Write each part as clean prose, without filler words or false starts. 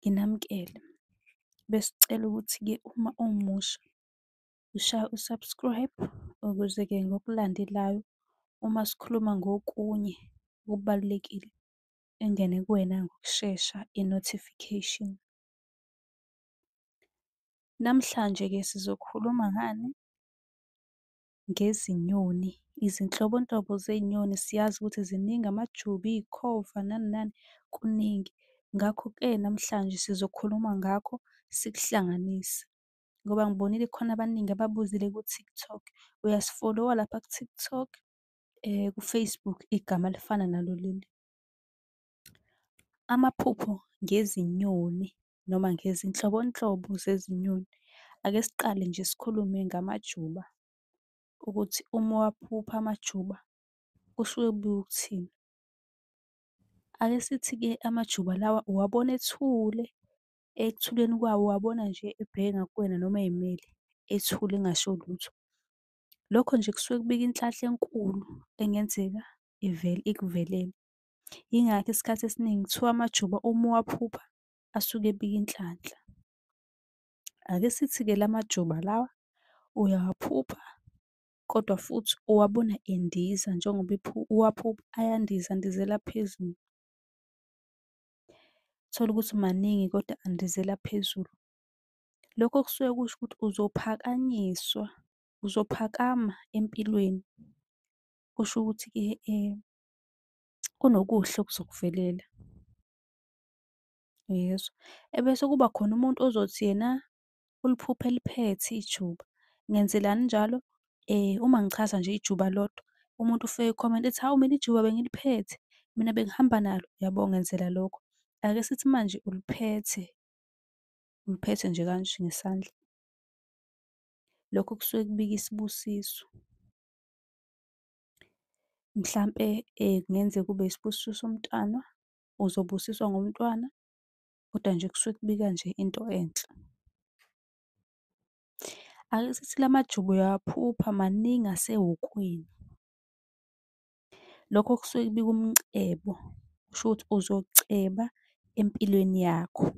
Nginamukele. Besicela ukuthi-ke uma umusha ushaye u-subscribe ukuze-ke ngokulandelayo uma sikhuluma ngokunye okubalulekile ingene kuwena ngokushesha i-notification. Namhlanje-ke sizokhuluma ngani? Ngezinyoni, izinhlobonhlobo zey'nyoni siyazi ukuthi ziningi amajuba, iy'khova nani nani kuningi. Ngakho-ke namhlanje sizokhuluma ngakho sikuhlanganise ngoba ngibonile kukhona abaningi ababuzile ku-TikTok. Uyasifolowa lapha ku-TikTok, ku-Facebook igama lifana nalo leli. Amaphupho ngezinyoni noma ngezinhlobonhlobo zezinyoni. Ake siqale nje sikhulume ngamajuba ukuthi uma uwaphupha amajuba kusuke kubikwa ukuthini. Ake sithi-ke amajuba lawa uwabona ethule, ekuthuleni kwawo uwabona nje ebheke ngakuwena noma ey'mele ethule engasho lutho. Lokho nje kusuke kubika inhlanhla enkulu engenzeka ivele ikuvelele. Yingakho isikhathi esiningi kuthiwa amajuba uma uwaphupha asuke ebika inhlanhla. Ake sithi-ke la majuba lawa uyawaphupha kodwa futhi uwabona endiza njengoba uwaphupha ayandiza, andizela phezulu. Uthole ukuthi maningi kodwa andizela phezulu. Lokho kusuke kusho ukuthi uzophakanyiswa, uzophakama empilweni. Kusho ukuthi-ke kunokuhle okuzokuvelela, uyezwa? Ebese kuba khona umuntu ozothi yena uliphupha eliphethe ijuba. Ngenzelani njalo? Uma ngichaza nje ijuba lodwa, umuntu ufike ekhomenta ethi, hawu mina ijuba bengiliphethe, mina bengihamba nalo, uyabo? Ngenzela lokho. Ake sithi manje uliphethe, uliphethe nje kanje ngesandla. Lokho kusuke kubika isibusiso. Mhlampe kungenzeka kube isibusiso somntwana, uzobusiswa ngomntwana, kodwa nje kusuke kubika nje into enhle. Ake sithi la majuba uyawaphupha maningi asehhokweni. Lokho kusuke kubika umcebo, kusho ukuthi uzoceba empilweni yakho.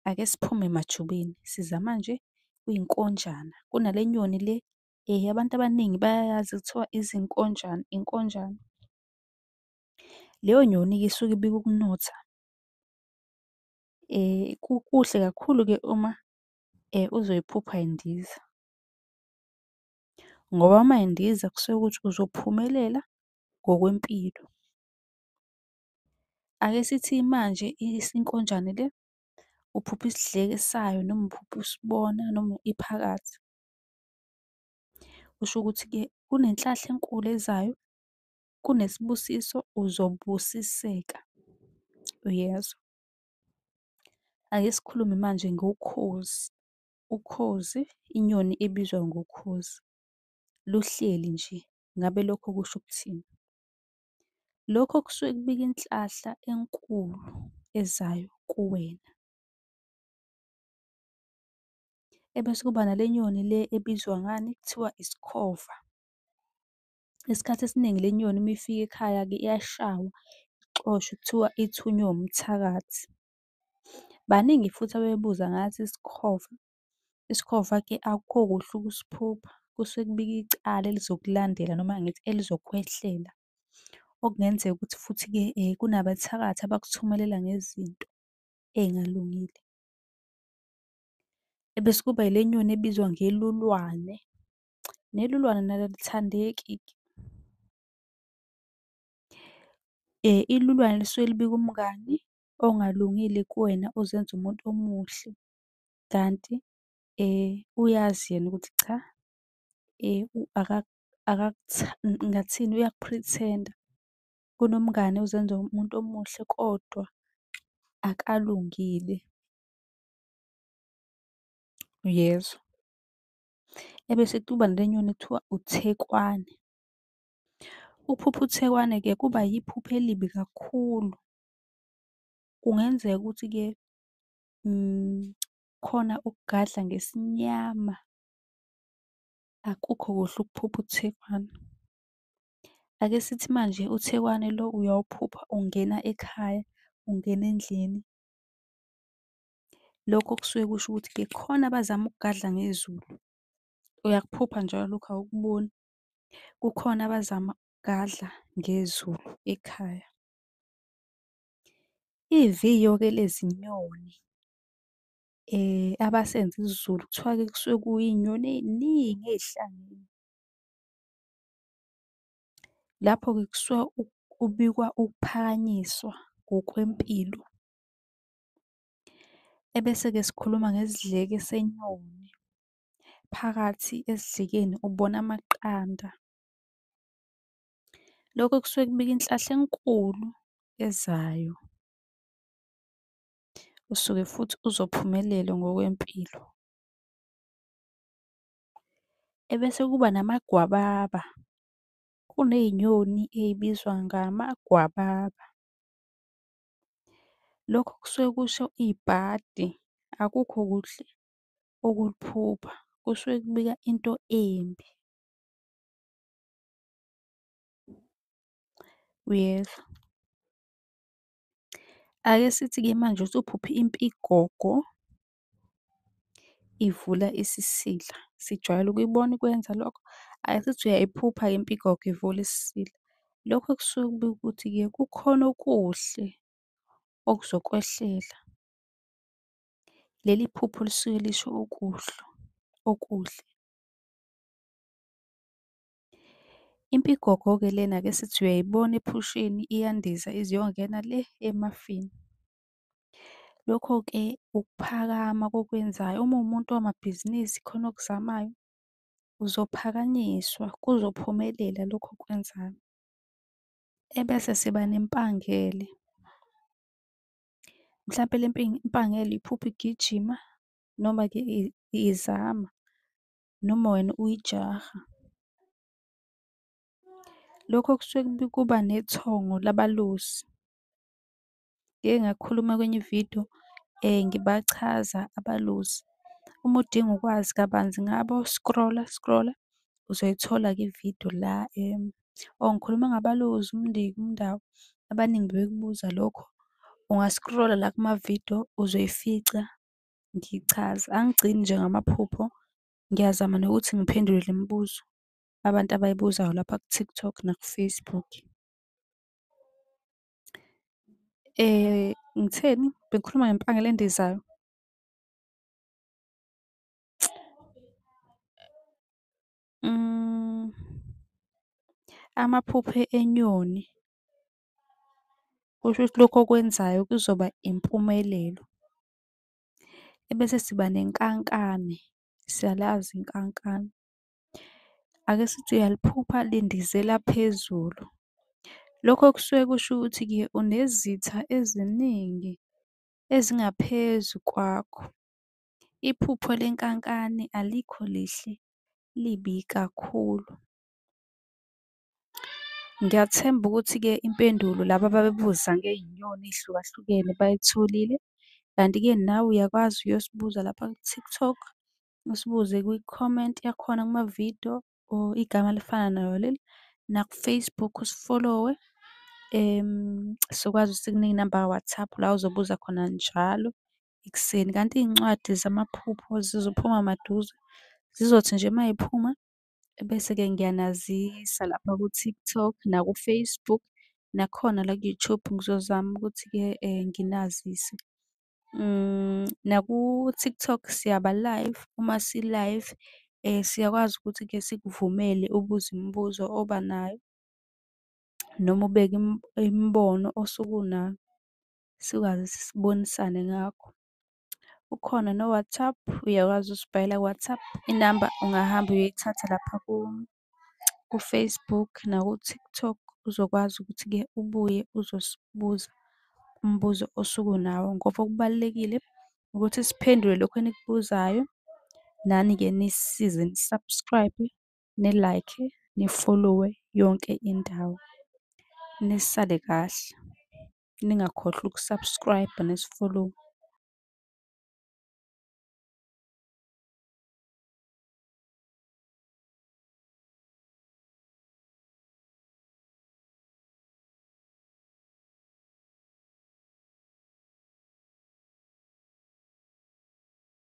Ake siphume emajubeni, siza manje kwiy'nkonjana. Kunale nyoni le abantu abaningi bayayazi kuthiwa izinkonjane, inkonjane. Leyo nyoni-ke isuke ibika ukunotha. Kuhle kakhulu-ke uma uzoyiphupha indiza ngoba uma indiza kusuke kusho ukuthi uzophumelela ngokwempilo. Ake sithi manje inkonjane le uphupha isidleke sayo noma uphupha usibona noma iphakathi. Kusho ukuthi-ke kunenhlahla enkulu ezayo, kunesibusiso, uzobusiseka, uyezwa? Ake sikhulume manje ngokhozi. Ukhozi, inyoni ebizwa ngokhozi, luhleli nje. Ngabe lokho kusho ukuthini? Lokho kusuke kubika inhlahla enkulu ezayo kuwena. Ebese kuba nale nyoni le ebizwa ngani? Kuthiwa isikhova. Isikhathi esiningi le nyoni uma ifika ekhaya-ke iyashawa, ixoshwe, kuthiwa ithunywe umthakathi. Baningi futhi ababebuza ngaso isikhova. Isikhova-ke akukho kuhle ukusiphupha, kusuke kubika icala elizokulandela noma ngithi elizokwehlela. Okungenzeka ukuthi futhi-ke kunabathakathi abakuthumelela ngezinto ey'ngalungile. Ebese kuba ile nyoni ebizwa ngelulwane. Nelulwane nalo alithandeki-ke. Ilulwane lisuke libika umngani ongalungile kuwena ozenza umuntu omuhle kanti uyazi yena ukuthi cha ngingathini, uyaku-pretend-a. Kunomngani ozenza umuntu omuhle kodwa akalungile. Uyezwa? Ebese kuba nale nyoni ekuthiwa uthekwane. Ukuphupha uthekwane-ke kuba yiphupho elibi kakhulu. Kungenzeka ukuthi-ke khona okugadla ngesinyama. Akukho kuhle ukuphupha uthekwane. Ake sithi manje uthekwane lo uyawuphupha ungena ekhaya. ungena endlini. Lokho kusuke kusho ukuthi-ke khona abazama ukugadla ngezulu. Uyakuphupha njalo lokhu awukuboni. Kukhona abazama ukugadla ngezulu ekhaya. Iviyo-ke lezinyoni abasenza isiZulu kuthiwa-ke kusuke kuyiy'nyoni ey'ningi ey'hlangene. Lapho-ke kusuke kubikwa ukuphakanyiswa ngokwempilo. Ebese-ke sikhuluma ngesidleke senyoni. Phakathi esidlekeni ubona amaqanda. Lokho kusuke kubika inhlahla enkulu ezayo. Usuke futhi uzophumelela ngokwempilo. Ebese kuba namagwababa. Kuney'nyoni ey'bizwa ngamagwababa. Lokho kusuke kusho ibhadi, akukho kuhle ukuliphupha, kusuke kubika into embi. Uyezwa? Ake sithi-ke manje usuphuphe impigogo ivula isisila, sijwayele ukuyibona ikwenza lokho. Ake sithi uyayiphupha-ke impigogo ivula isisila. Lokho kusuke kubika ukuthi-ke kukhona okuhle okuzokwehlela. Leli phupho lisuke lisho okuhle, okuhle. Impigogo-ke lena ake sithi uyayibona ephusheni iyandiza ize iyongena le emafini. Lokho-ke ukuphakama kokwenzayo. Uma uwumuntu wamabhizinisi khona okuzamayo, uzophakanyiswa kuzophumelela lokho okwenzayo. Ebese siba nempangele. Mhlampe le impangele uyiphupha igijima noma-ke izama noma wena uyijaha. Lokho kusuke kuba nethongo labalusi. Ngike ngakhuluma kwenye ividiyo ngibachaza abalusi. Uma udinga ukwazi kabanzi ngabo scroll-a scroll-a uzoyithola-ke ividiyo la oh ngikhulume ngabalusi, uMndiki, uMndawu, abaningi bebekubuza lokho. Unga-scroll-a la kumavidiyo uzoyifica ngichaza. Angigcini nje ngamaphupho, ngiyazama nokuthi ngiphendule le mibuzo abantu abayibuzayo lapha ku-TikTok naku-Facebook. Ngitheni? Bengikhuluma ngempangele endizayo? Amaphupho enyoni, kusho ukuthi lokhu okwenzayo kuzoba impumelelo. Ebese siba nenkankane, siyalazi inkankane. Ake sithi uyaliphupha lindizela phezulu. Lokho kusuke kusho ukuthi-ke unezitha eziningi ezingaphezu kwakho. Iphupho lenkankane alikho lihle, libi kakhulu. Ngiyathemba ukuthi-ke impendulo laba ababebuza ngey'nyoni ey'hlukahlukene bayitholile. Kanti-ke nawe uyakwazi uyosibuza lapha ku-TikTok, usibuze kwi-comment yakhona kumavidiyo or igama lifana nalo leli, naku-Facebook usifolowe. Sizokwazi ukuthi sikunike inamba ka-WhatsApp la ozobuza khona njalo ekuseni. Kanti iy'ncwadi zamaphupho zizophuma maduze. Zizothi nje uma y'phuma ebese-ke ngiyanazisa lapha ku-TikTok naku-Facebook, nakhona la ku-YouTube ngizozama ukuthi-ke nginazise. Naku-TikTok siyaba live, uma si-live siyakwazi ukuthi-ke sikuvumele ubuze imibuzo obanayo noma ubeke imibono osuke unayo, sikwazi ukuthi sibonisane ngakho. Ukhona no-WhatsApp, uyakwazi usibhalela ku-WhatsApp. Inamba ungahamba uyoyithatha lapha ku-Facebook naku-TikTok uzokwazi ukuthi-ke ubuye uzosibuza umbuzo osuke unawo ngoba okubalulekile ukuthi siphendule lokhu enikubuzayo. Nani-ke nisisize ni-subscribe-e, ni-like-e, nifolowe yonke indawo. Nisale kahle, ningakhohlwa uku-subscribe-a nesifolowe.